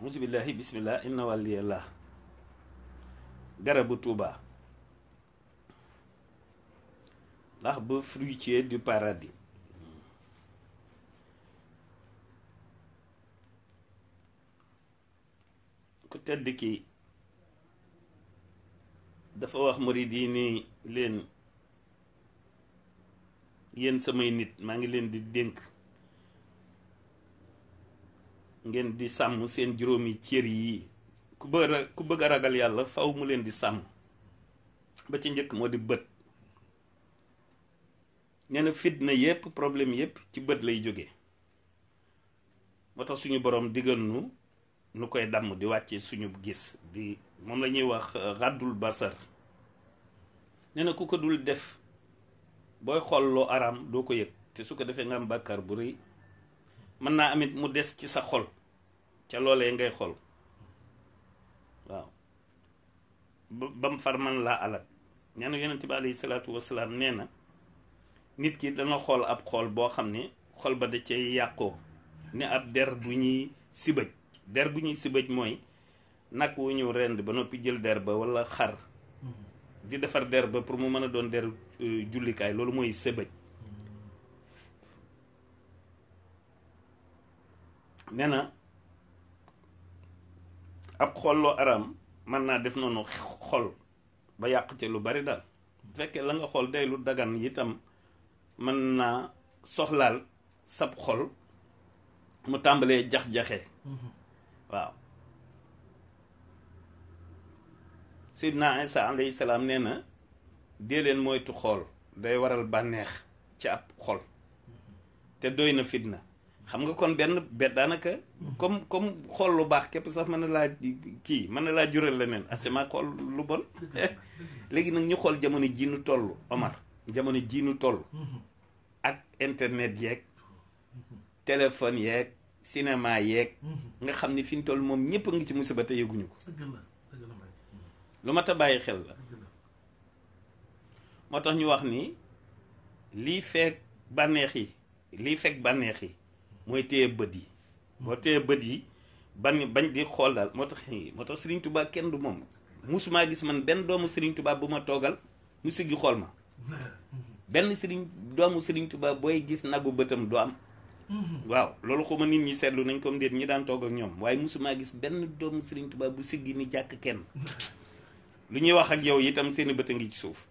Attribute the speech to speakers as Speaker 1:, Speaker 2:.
Speaker 1: auzu billahi bismillah inna waliyallah garabu Tuuba l'arbre fruitier du paradis. ku tedd ki dafa wax murid yi ni leen yéen samay nit maa ngi leen di dénk ngeen di sàmm seen juróomi cër yi ku bëgg a ragal yàlla faw mu leen di sàmm ba ci njëkk moo di bët. nee na fitna yépp problème yépp ci bët lay jóge moo tax suñu borom digal nu koy damm di wàcce suñu gis di moom la ñuy wax raddul basar. nee na ku ko dul def booy xool loo araam doo ko yëg te su ko defee nga am bàkkaar bu rëy mën naa amit mu des ci sa xol ca loolee ngay xool waaw ba mu far man laa alal. nee na yonent bi alayhi salaatu wasalaam nee na nit ki dana xool ab xool boo xam ne xol ba da cay yàqoo ne ab der bu ñuy sibëj. der bu ñuy sibëj mooy nag wu ñu rend ba noppi jël der ba walla xar di defar der ba pour mu mën a doon der jullikaay loolu mooy sibëj. nee na ab xolloo araam mën naa def noonu xol ba yàq ci lu bari daal bu fekkee la nga xool day lu dagan itam mën naa soxlaal sab xol mu tàmbalee jax-jaxe waaw. Seydina Isa alayhi salaam nee na dee leen moytu xool day waral bànneex ci ab xol te doy na fitna. xam nga kon benn daanaka comme xool lu baax képp sax mën na laa kii mën na laa jural leneen asama xool lu bon. léegi nag ñu xool jamono jii nu toll Omar jamono jii nu toll ak internet yeeg téléphone yeeg cinéma yeeg nga xam ni fi ñu toll moom ñëpp a ngi ci musiba te yëguñu ko. lu mat a bàyyi xel la. moo tax ñu wax ni lii fekk bànneex yi mooy téye bët yi. boo téye bët yi bañ di xool daal moo tax Serigne Touba kenn du moom musumaa gis man benn doomu Serigne Touba bu ma toogal mu siggi xool ma. benn doomu Serigne Touba booy gis nagu bëtam du am. waaw loolu xuma nit ñi seetlu nañ comme déet ñi daan toog ak ñoom waaye musumaa gis benn doomu Serigne Touba bu siggi ni jàkk kenn lu ñuy wax ak yow itam seeni bët a ngi ci suuf.